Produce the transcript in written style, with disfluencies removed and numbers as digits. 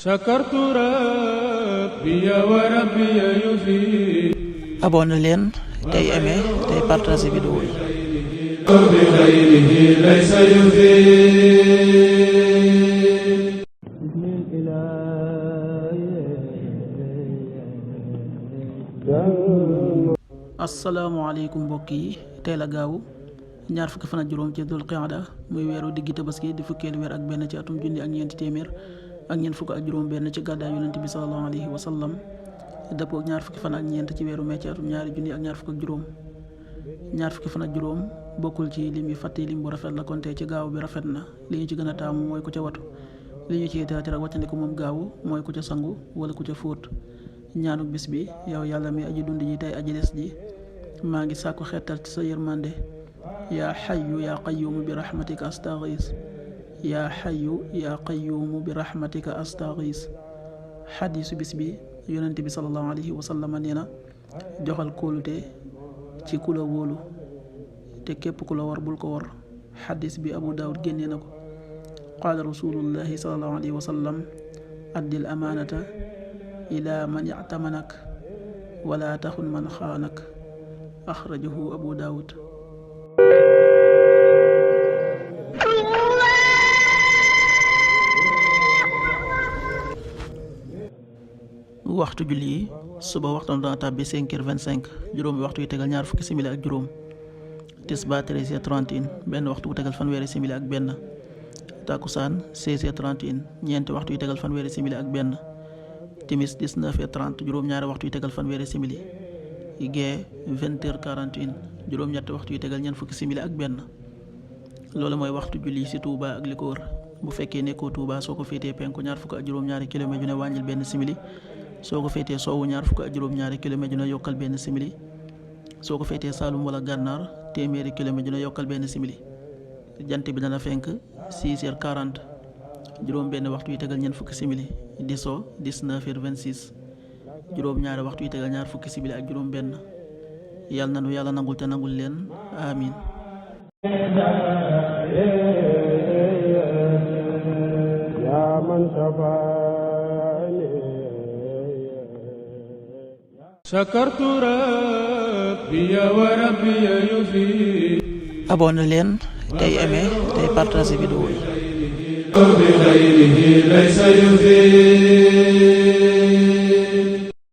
sakartu rabbi wa rabbi yufi. abonné leen tey aimé tey partagé vidéo yi. bi xayrihi laysa yufi. asalaamaaleykum mbokk yi tey la gaawu ñaar fukki fan ak juróom ci dul qiada muy weeru diggi tabaski di fukkeelu weer ak benn ci atum junni ak ñeenti téeméer ak ñeent fukk ak juróom benn ci gàddaay yonent bi sallallahu alayhi wa sallam dëppoo ñaar fukki fan ak ñeent ci weeru mee ci atum ñaari junni ak ñaar fukk ak juróom. ñaar fukki fan ak juróom bokkul ci lim yi fàtte lim bu rafet la kon tey ci gaaw bi rafet na li ñu ci gën a taamu mooy ku ca watu li ñu ci teetar ak wàccandiku moom gaawu mooy ku ca sangu wala ku ca fóot. ñaanu bis bi yow yàlla mi aji dund ji tey aji des ji maa ngi sàkku xettal ci sa yërmande yaa xayu yaa qayyumu bi rahmatika astaghis yaa xayu yaa qayyumu bi rahmatika astaghis. xadiisu bis bi yonente bi sallallahu alayhi wa sallam nee na joxal kóolute ci ku la wóolu te képp ku la war bul ko war. xadiis bi Abu Daawud génnee na ko. qaala rasulullahi sallallahu alayhi wa sallam addil amaanata ila man ya'tamanak wala taxun man xaanak. axrajahu Abu Daawud. waxtu julli yi suba waxtaan dana tàbbi 5h25 juróomi waxtu yu tegal ñaar fukki simili ak juróom. tisbaar 13h31 benn waxtu bu tegal fanweeri simili ak benn. takkusaan 16h31 ñeenti waxtu yu tegal fanweeri simili ak benn. timis 19h30 juróom-ñaari waxtu yu tegal fanweeri simili. gee 20h41 juróom-ñetti waxtu yu tegal ñeent fukki simili ak benn. loolu mooy waxtu julli ci Touba ak li ko wër. bu fekkee nekkoo Touba soo ko féetee penku ñaar fukk ak juróom-ñaari kilomètre ju ne wàññil benn simili. soo ko féetee sowwu ñaar fukk ak juróom-ñaari kilomètre ju ne yokkal benn simili. soo ko féetee Saalum wala Gànnaar téeméeri kilomètre ju ne yokkal benn simili. jant bi dana fenk 6h40 juróom benn waxtu yu tegal ñeent fukki simili. di so 19h26 juróom ñaari waxtu yu tegal ñaar fukki simili ak juróom benn. yàlla na nu yàlla nangul te nangul leen amin. sakartu rabbi wa rabbi yufi. abonné leen tey aimé tey partagé vidéo yi. bi xayrihi laysa yufi.